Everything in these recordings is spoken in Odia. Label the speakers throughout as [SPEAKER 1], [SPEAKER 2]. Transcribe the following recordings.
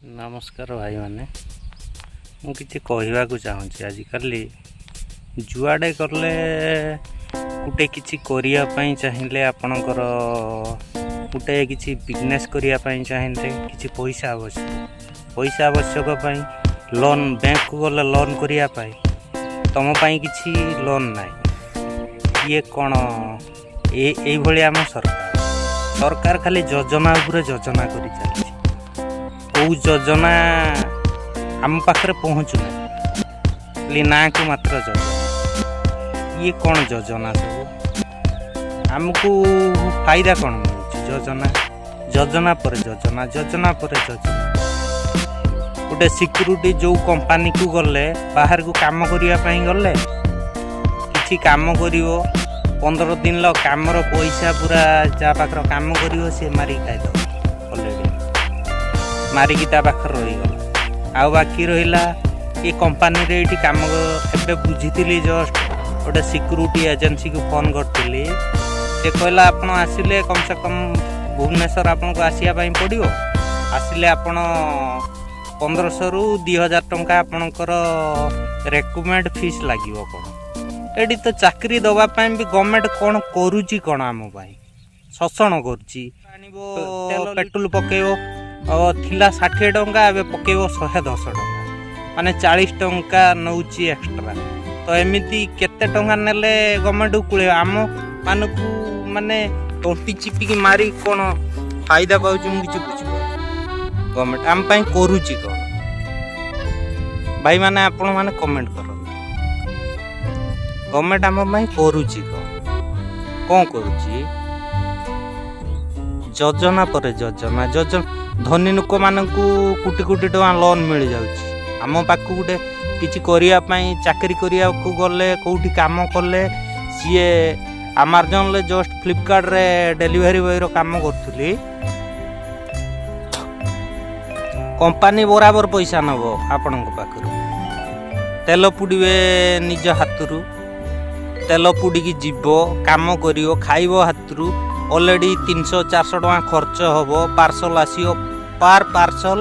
[SPEAKER 1] ନମସ୍କାର ଭାଇମାନେ, ମୁଁ କିଛି କହିବାକୁ ଚାହୁଁଛି। ଆଜିକାଲି ଯୁଆଡ଼େ ଗଲେ, ଗୋଟେ କିଛି କରିବା ପାଇଁ ଚାହିଁଲେ, ଆପଣଙ୍କର ଗୋଟେ କିଛି ବିଜନେସ୍ କରିବା ପାଇଁ ଚାହିଁଲେ କିଛି ପଇସା ଆବଶ୍ୟକ। ପଇସା ଆବଶ୍ୟକ ପାଇଁ ଲୋନ୍, ବ୍ୟାଙ୍କକୁ ଗଲେ ଲୋନ୍ କରିବା ପାଇଁ ତୁମ ପାଇଁ କିଛି ଲୋନ୍ ନାହିଁ। ଇଏ କ'ଣ? ଏଇଭଳି ଆମ ସରକାର ଖାଲି ଯୋଜନା ଉପରେ ଯୋଜନା କରି ଚାଲିଛି। କେଉଁ ଯୋଜନା ଆମ ପାଖରେ ପହଞ୍ଚୁନାହିଁ, ଖାଲି ନାଁକୁ ମାତ୍ର ଯୋଜନା। ଇଏ କ'ଣ ଯୋଜନା ସବୁ? ଆମକୁ ଫାଇଦା କ'ଣ ମିଳୁଛି? ଯୋଜନା, ଯୋଜନା ପରେ ଯୋଜନା, ଯୋଜନା ପରେ ଯୋଜନା। ଗୋଟେ ସିକ୍ୟୁରିଟି ଯେଉଁ କମ୍ପାନୀକୁ ଗଲେ, ବାହାରକୁ କାମ କରିବା ପାଇଁ ଗଲେ, କିଛି କାମ କରିବ, 15 ଦିନର କାମର ପଇସା ପୁରା ଯାହା ପାଖରେ କାମ କରିବ ସିଏ ମାରିକି ଖାଇଦେବ। ଅଲରେଡ଼ି ମାରିକି ତା ପାଖରେ ରହିଗଲା। ଆଉ ବାକି ରହିଲା ଏ କମ୍ପାନୀରେ ଏଇଠି କାମ। ଏବେ ବୁଝିଥିଲି, ଜଷ୍ଟ ଗୋଟେ ସିକ୍ୟୁରିଟି ଏଜେନ୍ସିକୁ ଫୋନ୍ କରିଥିଲି। ସେ କହିଲା, ଆପଣ ଆସିଲେ କମ୍ ସେ କମ୍ ଭୁବନେଶ୍ୱର ଆପଣଙ୍କୁ ଆସିବା ପାଇଁ ପଡ଼ିବ। ଆସିଲେ ଆପଣ 1500ରୁ 2000 ଟଙ୍କା ଆପଣଙ୍କର ରେକ୍ରୁଟମେଣ୍ଟ ଫିସ୍ ଲାଗିବ। କ'ଣ ଏଠି ତ ଚାକିରି ଦେବା ପାଇଁ ବି ଗଭର୍ଣ୍ଣମେଣ୍ଟ କ'ଣ କରୁଛି? କ'ଣ ଆମ ପାଇଁ ଶୋଷଣ କରୁଛି। ଆଣିବ ପେଟ୍ରୋଲ ପକେଇବ, ଥିଲା 60 ଟଙ୍କା, ଏବେ ପକେଇବ 110 ଟଙ୍କା, ମାନେ 40 ଟଙ୍କା ନେଉଛି ଏକ୍ସଟ୍ରା। ତ ଏମିତି କେତେ ଟଙ୍କା ନେଲେ ଗଭର୍ଣ୍ଣମେଣ୍ଟକୁ କୁଳେଇବ? ଆମ ମାନଙ୍କୁ ମାନେ ତଣ୍ଟି ଚିପିକି ମାରି କ'ଣ ଫାଇଦା ପାଉଛି, ମୁଁ କିଛି ବୁଝିପାରୁନି। ଗଭର୍ଣ୍ଣମେଣ୍ଟ ଆମ ପାଇଁ କରୁଛି କ'ଣ? ଭାଇମାନେ, ଆପଣମାନେ କମେଣ୍ଟ କରନ୍ତୁ, ଗଭର୍ଣ୍ଣମେଣ୍ଟ ଆମ ପାଇଁ କରୁଛି କ'ଣ? କ'ଣ କରୁଛି? ଯୋଜନା ପରେ ଯୋଜନା, ଯୋଜନା। ଧନୀ ଲୋକମାନଙ୍କୁ କୋଟି କୋଟି ଟଙ୍କା ଲୋନ୍ ମିଳିଯାଉଛି। ଆମ ପାଖକୁ ଗୋଟେ କିଛି କରିବା ପାଇଁ, ଚାକିରି କରିବାକୁ ଗଲେ, କେଉଁଠି କାମ କଲେ, ସିଏ ଆମାଜନରେ, ଜଷ୍ଟ ଫ୍ଲିପକାର୍ଟରେ ଡେଲିଭରି ବୟର କାମ କରୁଥିଲି। କମ୍ପାନୀ ବରାବର ପଇସା ନେବ ଆପଣଙ୍କ ପାଖରୁ। ତେଲ ପୁଡ଼ିବେ ନିଜ ହାତରୁ, ତେଲ ପୁଡ଼ିକି ଯିବ, କାମ କରିବ, ଖାଇବ ହାତରୁ। ଅଲରେଡ଼ି 300-400 ଟଙ୍କା ଖର୍ଚ୍ଚ ହେବ। ପାର୍ସଲ ଆସିବ, ପାର୍ ପାର୍ସଲ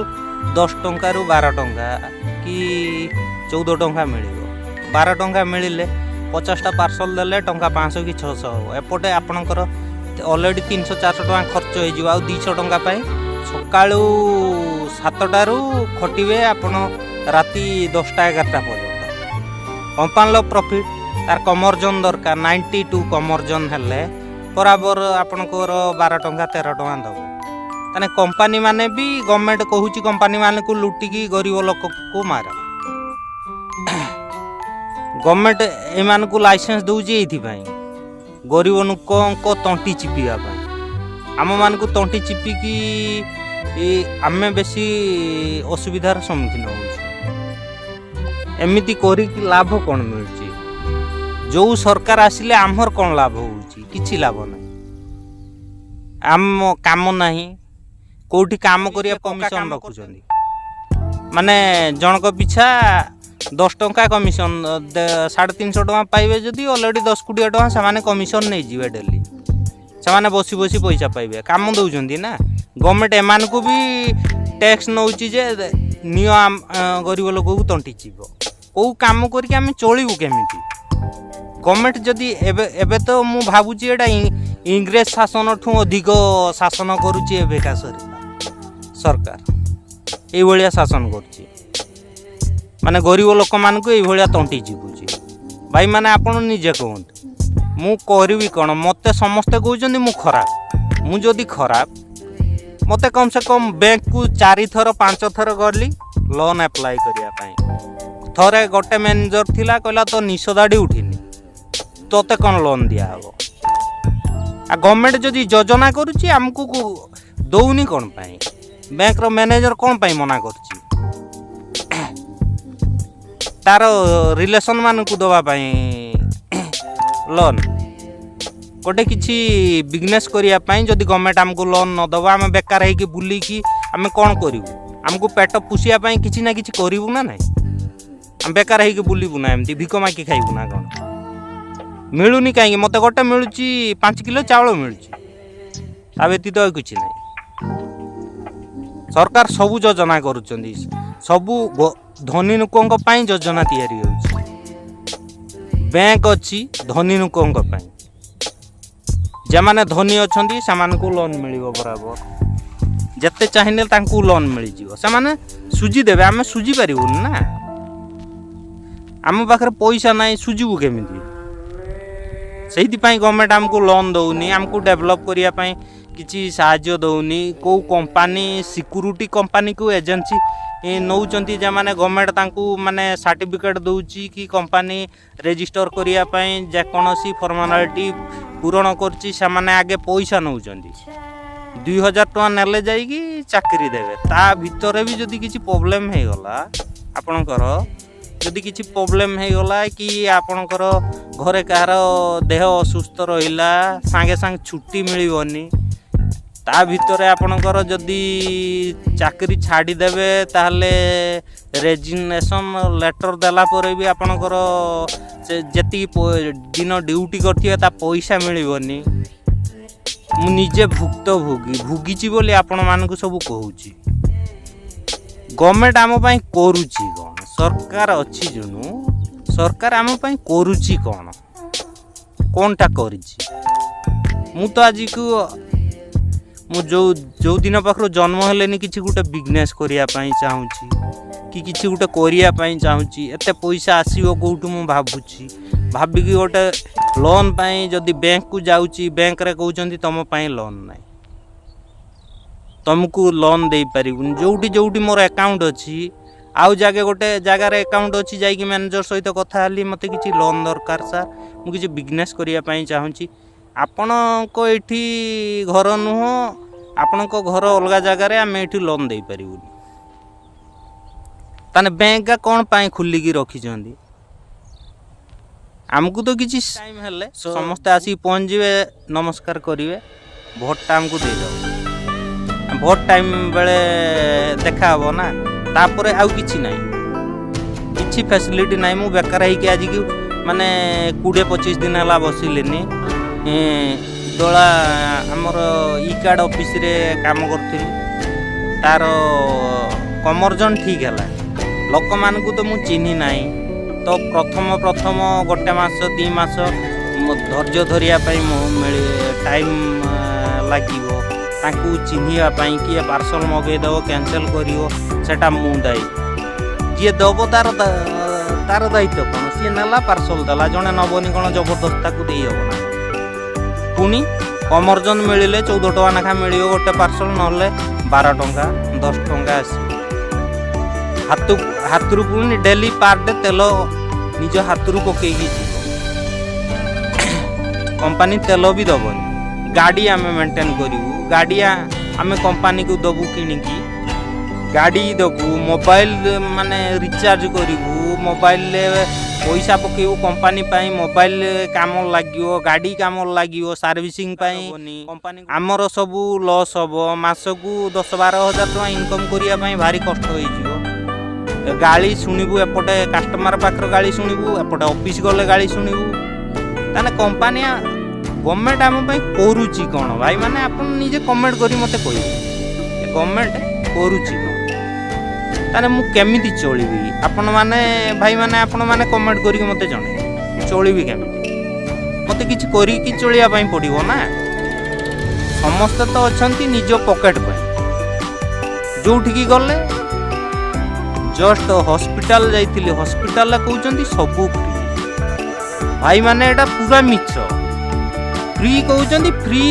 [SPEAKER 1] 10 ଟଙ୍କାରୁ 12 ଟଙ୍କା କି 14 ଟଙ୍କା ମିଳିବ। 12 ଟଙ୍କା ମିଳିଲେ 50ଟା ପାର୍ସଲ ଦେଲେ ଟଙ୍କା 500 କି 600 ହେବ। ଏପଟେ ଆପଣଙ୍କର ଅଲରେଡ଼ି 300-400 ଟଙ୍କା ଖର୍ଚ୍ଚ ହେଇଯିବ। ଆଉ 200 ଟଙ୍କା ପାଇଁ ସକାଳୁ 7ଟାରୁ ଖଟିବେ ଆପଣ ରାତି 10ଟା 11ଟା ପର୍ଯ୍ୟନ୍ତ। କମ୍ପାନୀର ପ୍ରଫିଟ୍, ତାର କନଭର୍ଜନ ଦରକାର। 92 କନଭର୍ଜନ ହେଲେ ବରାବର ଆପଣଙ୍କର 12 ଟଙ୍କା 13 ଟଙ୍କା ଦେବ। ତାହେଲେ କମ୍ପାନୀ ମାନେ ବି, ଗଭର୍ଣ୍ଣମେଣ୍ଟ କହୁଛି କମ୍ପାନୀ ମାନଙ୍କୁ ଲୁଟିକି ଗରିବ ଲୋକକୁ ମାର। ଗଭର୍ଣ୍ଣମେଣ୍ଟ ଏମାନଙ୍କୁ ଲାଇସେନ୍ସ ଦେଉଛି ଏଇଥିପାଇଁ, ଗରିବ ଲୋକଙ୍କ ତଣ୍ଟି ଚିପିବା ପାଇଁ। ଆମମାନଙ୍କୁ ତଣ୍ଟି ଚିପିକି ଆମେ ବେଶୀ ଅସୁବିଧାର ସମ୍ମୁଖୀନ ହେଉଛୁ। ଏମିତି କରିକି ଲାଭ କ'ଣ ମିଳୁଛି? ଯେଉଁ ସରକାର ଆସିଲେ ଆମର କ'ଣ ଲାଭ ହେଉଛି? କିଛି ଲାଭ ନାହିଁ। ଆମ କାମ ନାହିଁ, କେଉଁଠି କାମ କରିବା। କମିଶନ ରଖୁଛନ୍ତି, ମାନେ ଜଣଙ୍କ ପିଛା 10 ଟଙ୍କା କମିଶନ। 350 ଟଙ୍କା ପାଇବେ ଯଦି, ଅଲରେଡ଼ି 10-20 ଟଙ୍କା ସେମାନେ କମିଶନ ନେଇଯିବେ। ଡେଲି ସେମାନେ ବସି ବସି ପଇସା ପାଇବେ। କାମ ଦେଉଛନ୍ତି ନା, ଗଭର୍ଣ୍ଣମେଣ୍ଟ ଏମାନଙ୍କୁ ବି ଟ୍ୟାକ୍ସ ନେଉଛି ଯେ ନିଅ, ଗରିବ ଲୋକକୁ ତଣ୍ଟି ଚିପ। କେଉଁ କାମ କରିକି ଆମେ ଚଳିବୁ କେମିତି? ଗଭର୍ଣ୍ଣମେଣ୍ଟ ଯଦି ଏବେ ଏବେ ତ ମୁଁ ଭାବୁଛି ଏଇଟା ଇଂରେଜ ଶାସନଠୁ ଅଧିକ ଶାସନ କରୁଛି ଏବେକା ସରକାର। ଏଇଭଳିଆ ଶାସନ କରୁଛି, ମାନେ ଗରିବ ଲୋକମାନଙ୍କୁ ଏଇଭଳିଆ ତଣ୍ଟି ଚିପୁଛି। ଭାଇମାନେ, ଆପଣ ନିଜେ କୁହନ୍ତୁ, ମୁଁ କରିବି କ'ଣ? ମୋତେ ସମସ୍ତେ କହୁଛନ୍ତି ମୁଁ ଖରାପ। ମୁଁ ଯଦି ଖରାପ, ମୋତେ କମ୍ ସେ କମ୍ ବ୍ୟାଙ୍କକୁ ଚାରିଥର ପାଞ୍ଚ ଥର ଗଲି ଲୋନ୍ ଆପ୍ଲାଏ କରିବା ପାଇଁ। ଥରେ ଗୋଟେ ମ୍ୟାନେଜର ଥିଲା, କହିଲା, ତୋ ନିଶ ଦାଢ଼ି ଉଠିନି, ତୋତେ କ'ଣ ଲୋନ୍ ଦିଆହେବ? ଆଉ ଗଭର୍ଣ୍ଣମେଣ୍ଟ ଯଦି ଯୋଜନା କରୁଛି, ଆମକୁ ଦଉନି କ'ଣ ପାଇଁ? ବ୍ୟାଙ୍କର ମ୍ୟାନେଜର କ'ଣ ପାଇଁ ମନା କରୁଛି? ତାର ରିଲେସନ୍ ମାନଙ୍କୁ ଦେବା ପାଇଁ ଲୋନ୍। ଗୋଟେ କିଛି ବିଜନେସ୍ କରିବା ପାଇଁ ଯଦି ଗଭର୍ଣ୍ଣମେଣ୍ଟ ଆମକୁ ଲୋନ୍ ନ ଦେବ, ଆମେ ବେକାର ହେଇକି ବୁଲିକି ଆମେ କ'ଣ କରିବୁ? ଆମକୁ ପେଟ ପୋଷିବା ପାଇଁ କିଛି ନା କିଛି କରିବୁ ନା ନାହିଁ? ଆମେ ବେକାର ହେଇକି ବୁଲିବୁ ନା ଏମିତି ଭିକ ମାଗି ଖାଇବୁ ନା କ'ଣ? ମିଳୁନି କାହିଁକି? ମୋତେ ଗୋଟେ ମିଳୁଛି, 5 କିଲୋ ଚାଉଳ ମିଳୁଛି, ତା ବ୍ୟତୀତ ଆଉ କିଛି ନାହିଁ। ସରକାର ସବୁ ଯୋଜନା କରୁଛନ୍ତି। ସବୁ ଧନୀ ଲୋକଙ୍କ ପାଇଁ ଯୋଜନା ତିଆରି ହେଉଛି। ବ୍ୟାଙ୍କ ଅଛି ଧନୀ ଲୋକଙ୍କ ପାଇଁ। ଯେଉଁମାନେ ଧନୀ ଅଛନ୍ତି, ସେମାନଙ୍କୁ ଲୋନ୍ ମିଳିବ ବରାବର। ଯେତେ ଚାହିଁଲେ ତାଙ୍କୁ ଲୋନ୍ ମିଳିଯିବ, ସେମାନେ ସୁଝି ଦେବେ। ଆମେ ସୁଝି ପାରିବୁନି ନା, ଆମ ପାଖରେ ପଇସା ନାହିଁ, ସୁଝିବୁ କେମିତି? ସେଇଥିପାଇଁ ଗଭର୍ଣ୍ଣମେଣ୍ଟ ଆମକୁ ଲୋନ୍ ଦେଉନି, ଆମକୁ ଡେଭଲପ୍ କରିବା ପାଇଁ କିଛି ସାହାଯ୍ୟ ଦେଉନି। କେଉଁ କମ୍ପାନୀ ସିକ୍ୟୁରିଟି କମ୍ପାନୀକୁ ଏଜେନ୍ସି ନେଉଛନ୍ତି, ଯେଉଁମାନେ ଗଭର୍ଣ୍ଣମେଣ୍ଟ ତାଙ୍କୁ ମାନେ ସାର୍ଟିଫିକେଟ୍ ଦେଉଛି କି କମ୍ପାନୀ ରେଜିଷ୍ଟର କରିବା ପାଇଁ ଯେକୌଣସି ଫର୍ମାଲିଟି ପୂରଣ କରୁଛି, ସେମାନେ ଆଗେ ପଇସା ନେଉଛନ୍ତି। 2000 ଟଙ୍କା ନେଲେ ଯାଇକି ଚାକିରି ଦେବେ। ତା ଭିତରେ ବି ଯଦି କିଛି ପ୍ରୋବ୍ଲେମ୍ ହେଇଗଲା, ଆପଣଙ୍କର ଯଦି କିଛି ପ୍ରୋବ୍ଲେମ୍ ହେଇଗଲା କି ଆପଣଙ୍କର ଘରେ କାହାର ଦେହ ଅସୁସ୍ଥ ରହିଲା, ସାଙ୍ଗେ ସାଙ୍ଗେ ଛୁଟି ମିଳିବନି। ତା ଭିତରେ ଆପଣଙ୍କର ଯଦି ଚାକିରି ଛାଡ଼ିଦେବେ, ତାହେଲେ ରେଜିଗ୍ନେସନ୍ ଲେଟର୍ ଦେଲା ପରେ ବି ଆପଣଙ୍କର ସେ ଯେତିକି ଦିନ ଡ୍ୟୁଟି କରିଥିବେ, ତା ପଇସା ମିଳିବନି। ମୁଁ ନିଜେ ଭୁକ୍ତଭୋଗୀ, ଭୋଗିଛି ବୋଲି ଆପଣମାନଙ୍କୁ ସବୁ କହୁଛି। ଗଭର୍ଣ୍ଣମେଣ୍ଟ ଆମ ପାଇଁ କରୁଛି କ'ଣ? ସରକାର ଅଛି ଯେଣୁ, ସରକାର ଆମ ପାଇଁ କରୁଛି କ'ଣ? କ'ଣଟା କରିଛି? ମୁଁ ତ ଆଜିକୁ ମୁଁ ଯେଉଁ ଯେଉଁ ଦିନ ପାଖରୁ ଜନ୍ମ ହେଲେନି, କିଛି ଗୋଟେ ବିଜନେସ୍ କରିବା ପାଇଁ ଚାହୁଁଛି କି କିଛି ଗୋଟେ କରିବା ପାଇଁ ଚାହୁଁଛି। ଏତେ ପଇସା ଆସିବ କେଉଁଠୁ, ମୁଁ ଭାବୁଛି। ଭାବିକି ଗୋଟେ ଲୋନ୍ ପାଇଁ ଯଦି ବ୍ୟାଙ୍କକୁ ଯାଉଛି, ବ୍ୟାଙ୍କରେ କହୁଛନ୍ତି ତୁମ ପାଇଁ ଲୋନ୍ ନାହିଁ, ତୁମକୁ ଲୋନ୍ ଦେଇପାରିବୁନି। ଯେଉଁଠି ଯେଉଁଠି ମୋର ଆକାଉଣ୍ଟ ଅଛି, ଆଉ ଜାଗା ଗୋଟେ ଜାଗାରେ ଆକାଉଣ୍ଟ ଅଛି, ଯାଇକି ମ୍ୟାନେଜର ସହିତ କଥା ହେଲି, ମୋତେ କିଛି ଲୋନ୍ ଦରକାର ସାର୍, ମୁଁ କିଛି ବିଜନେସ୍ କରିବା ପାଇଁ ଚାହୁଁଛି। ଆପଣଙ୍କ ଏଇଠି ଘର ନୁହଁ, ଆପଣଙ୍କ ଘର ଅଲଗା ଜାଗାରେ, ଆମେ ଏଇଠି ଲୋନ୍ ଦେଇପାରିବୁନି। ତାହେଲେ ବ୍ୟାଙ୍କ କ'ଣ ପାଇଁ ଖୋଲିକି ରଖିଛନ୍ତି ଆମକୁ? ତ କିଛି ଟାଇମ୍ ହେଲେ ସମସ୍ତେ ଆସିକି ପହଞ୍ଚିବେ, ନମସ୍କାର କରିବେ, ଭୋଟଟା ଆମକୁ ଦେଇଦେବ। ଭୋଟ ଟାଇମ୍ ବେଳେ ଦେଖା ହବ ନା, ତାପରେ ଆଉ କିଛି ନାହିଁ, କିଛି ଫ୍ୟାସିଲିଟି ନାହିଁ। ମୁଁ ବେକାର ହେଇକି ଆଜିକି ମାନେ 20-25 ଦିନ ହେଲା ବସିଲିନି। ଦୋଳା ଆମର ଇ କାର୍ଡ଼ ଅଫିସରେ କାମ କରୁଥିଲି, ତାର କନଭର୍ଜନ୍ ଠିକ୍ ହେଲା। ଲୋକମାନଙ୍କୁ ତ ମୁଁ ଚିହ୍ନି ନାହିଁ, ତ ପ୍ରଥମ ପ୍ରଥମ ଗୋଟେ ମାସ 2 ମାସ ମୋ ଧୈର୍ଯ୍ୟ ଧରିବା ପାଇଁ ମିଳେ ଟାଇମ୍ ଲାଗିବ ତାଙ୍କୁ ଚିହ୍ନିବା ପାଇଁ। କିଏ ପାର୍ସଲ୍ ମଗେଇଦେବ, କ୍ୟାନସେଲ୍ କରିବ, ସେଟା ମୁଁ ଦାୟୀ। ଯିଏ ଦେବ ତାର ଦାୟିତ୍ୱ କ'ଣ? ସିଏ ନେଲା, ପାର୍ସଲ୍ ଦେଲା। ଜଣେ ନେବନି, କ'ଣ ଜବରଦସ୍ତ ତାକୁ ଦେଇହେବ ନା? ପୁଣି କନଭର୍ଜନ୍ ମିଳିଲେ 14 ଟଙ୍କା ଲେଖା ମିଳିବ ଗୋଟେ ପାର୍ସଲ୍, ନହେଲେ 12 ଟଙ୍କା 10 ଟଙ୍କା ଆସିବ ହାତରୁ। ପୁଣି ଡେଲି ପାର୍ ଡେ ତେଲ ନିଜ ହାତରୁ ପକେଇକି ଯିବ, କମ୍ପାନୀ ତେଲ ବି ଦେବନି। ଗାଡ଼ି ଆମେ ମେଣ୍ଟେନ୍ କରିବୁ, ଗାଡ଼ି ଆମେ କମ୍ପାନୀକୁ ଦେବୁ କିଣିକି, ଗାଡ଼ି ଦେବୁ, ମୋବାଇଲ ମାନେ ରିଚାର୍ଜ କରିବୁ, ମୋବାଇଲରେ ପଇସା ପକେଇବୁ କମ୍ପାନୀ ପାଇଁ, ମୋବାଇଲ କାମ ଲାଗିବ, ଗାଡ଼ି କାମ ଲାଗିବ, ସର୍ଭିସିଂ ପାଇଁ କମ୍ପାନୀ। ଆମର ସବୁ ଲସ୍ ହେବ। ମାସକୁ 10-12 ହଜାର ଟଙ୍କା ଇନକମ୍ କରିବା ପାଇଁ ଭାରି କଷ୍ଟ ହେଇଯିବ। ଗାଳି ଶୁଣିବୁ, ଏପଟେ କଷ୍ଟମର ପାଖରେ ଗାଳି ଶୁଣିବୁ, ଏପଟେ ଅଫିସ୍ ଗଲେ ଗାଳି ଶୁଣିବୁ। ତାହେଲେ କମ୍ପାନୀ ଗଭର୍ଣ୍ଣମେଣ୍ଟ ଆମ ପାଇଁ କରୁଛି କ'ଣ? ଭାଇମାନେ, ଆପଣ ନିଜେ କମେଣ୍ଟ କରି ମୋତେ କହିବେ, ଗଭର୍ଣ୍ଣମେଣ୍ଟ କରୁଛି କ'ଣ? ତାହେଲେ ମୁଁ କେମିତି ଚଳିବି? ଆପଣମାନେ ଭାଇମାନେ, ଆପଣମାନେ କମେଣ୍ଟ କରିକି ମୋତେ ଜଣେଇବେ, ମୁଁ ଚଳିବି କେମିତି? ମୋତେ କିଛି କରିକି ଚଳିବା ପାଇଁ ପଡ଼ିବ ନା। ସମସ୍ତେ ତ ଅଛନ୍ତି ନିଜ ପକେଟ୍ ପାଇଁ। ଯେଉଁଠିକି ଗଲେ, ଜଷ୍ଟ ହସ୍ପିଟାଲ ଯାଇଥିଲି, ହସ୍ପିଟାଲରେ କହୁଛନ୍ତି ସବୁ ଫ୍ରି। ଭାଇମାନେ, ଏଇଟା ପୁରା ମିଛ। ଫ୍ରି କହୁଛନ୍ତି, ଫ୍ରି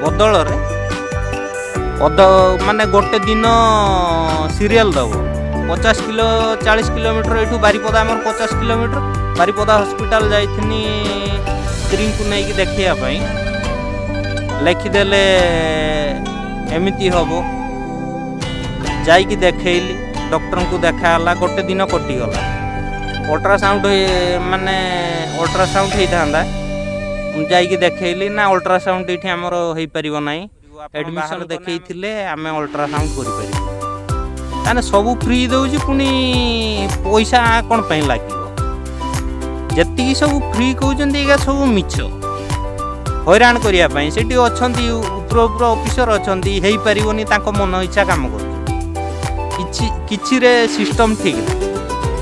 [SPEAKER 1] ବଦଳରେ ମାନେ ଗୋଟେ ଦିନ ସିରିଏଲ୍ ଦେବ। 50 କିଲୋ 40 କିଲୋମିଟର ଏଇଠୁ ବାରିପଦା ଆମର 50 କିଲୋମିଟର। ବାରିପଦା ହସ୍ପିଟାଲ ଯାଇଥିନି ସ୍ତ୍ରୀଙ୍କୁ ନେଇକି ଦେଖିବା ପାଇଁ। ଲେଖିଦେଲେ ଏମିତି ହବ। ଯାଇକି ଦେଖେଇଲି, ଡକ୍ଟରଙ୍କୁ ଦେଖା ହେଲା, ଗୋଟେ ଦିନ କଟିଗଲା। ଅଲ୍ଟ୍ରାସାଉଣ୍ଡ ମାନେ ଅଲ୍ଟ୍ରାସାଉଣ୍ଡ ହେଇଥାନ୍ତା। ମୁଁ ଯାଇକି ଦେଖେଇଲି ନା, ଅଲ୍ଟ୍ରାସାଉଣ୍ଡ ଏଇଠି ଆମର ହେଇପାରିବ ନାହିଁ, ଆଡ଼ମିସନ୍ ଦେଖେଇଥିଲେ ଆମେ ଅଲ୍ଟ୍ରାସାଉଣ୍ଡ କରିପାରିବୁ। ତାହେଲେ ସବୁ ଫ୍ରି ଦେଉଛି, ପୁଣି ପଇସା କ'ଣ ପାଇଁ ଲାଗିବ? ଯେତିକି ସବୁ ଫ୍ରି କହୁଛନ୍ତି, ଏଇଗା ସବୁ ମିଛ, ହଇରାଣ କରିବା ପାଇଁ। ସେଠି ଅଛନ୍ତି ଉପର ଉପର ଅଫିସର ଅଛନ୍ତି, ହେଇପାରିବନି, ତାଙ୍କ ମନ ଇଚ୍ଛା କାମ କରୁଛନ୍ତି। କିଛି କିଛିରେ ସିଷ୍ଟମ୍ ଠିକ୍ ନାହିଁ।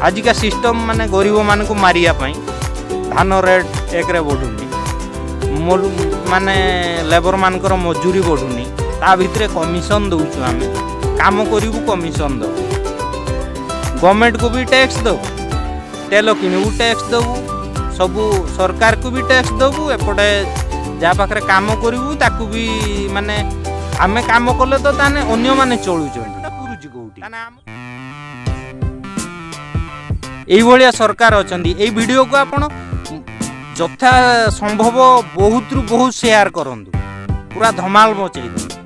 [SPEAKER 1] ଆଜିକା ସିଷ୍ଟମ୍ ମାନେ ଗରିବମାନଙ୍କୁ ମାରିବା ପାଇଁ। ଧାନ ରେଟ୍ ଏକରେ ବଢ଼ୁନି, ମାନେ ଲେବରମାନଙ୍କର ମଜୁରୀ ବଢ଼ୁନି, ତା ଭିତରେ କମିଶନ ଦେଉଛୁ। ଆମେ କାମ କରିବୁ, କମିଶନ ଦେବୁ, ଗଭର୍ଣ୍ଣମେଣ୍ଟକୁ ବି ଟ୍ୟାକ୍ସ ଦେବୁ, ତେଲ କିଣିବୁ ଟ୍ୟାକ୍ସ ଦେବୁ, ସବୁ ସରକାରକୁ ବି ଟ୍ୟାକ୍ସ ଦେବୁ। ଏପଟେ ଯାହା ପାଖରେ କାମ କରିବୁ ତାକୁ ବି, ମାନେ ଆମେ କାମ କଲେ ତ ତାହେଲେ ଅନ୍ୟମାନେ ଚଳୁଛନ୍ତି, ପୁରୁଛି କୋଉଠି? ଏଇଭଳିଆ ସରକାର ଅଛନ୍ତି। ଏଇ ଭିଡ଼ିଓକୁ ଆପଣ ଯଥା ସମ୍ଭବ ବହୁତରୁ ବହୁତ ସେୟାର କରନ୍ତୁ, ପୁରା ଧମାଲ ମଚେଇ ଦିଅନ୍ତୁ।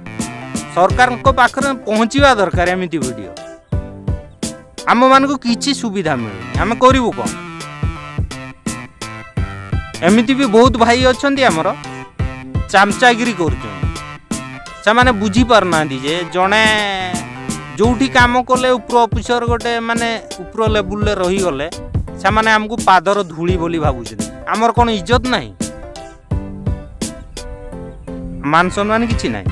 [SPEAKER 1] ସରକାରଙ୍କ ପାଖରେ ପହଞ୍ଚିବା ଦରକାର ଏମିତି ଭିଡ଼ିଓ। ଆମମାନଙ୍କୁ କିଛି ସୁବିଧା ମିଳୁନି, ଆମେ କରିବୁ କ'ଣ? ଏମିତି ବି ବହୁତ ଭାଇ ଅଛନ୍ତି ଆମର, ଚାମଚାଗିରି କରୁଛନ୍ତି। ସେମାନେ ବୁଝିପାରୁନାହାନ୍ତି ଯେ ଜଣେ ଯେଉଁଠି କାମ କଲେ ଉପର ଅଫିସର ଗୋଟେ ମାନେ ଉପର ଲେବୁଲରେ ରହିଗଲେ ସେମାନେ ଆମକୁ ପାଦର ଧୂଳି ବୋଲି ଭାବୁଛନ୍ତି। ଆମର କ'ଣ ଇଜ୍ଜତ ନାହିଁ? ମାନ ସମ୍ମାନ କିଛି ନାହିଁ?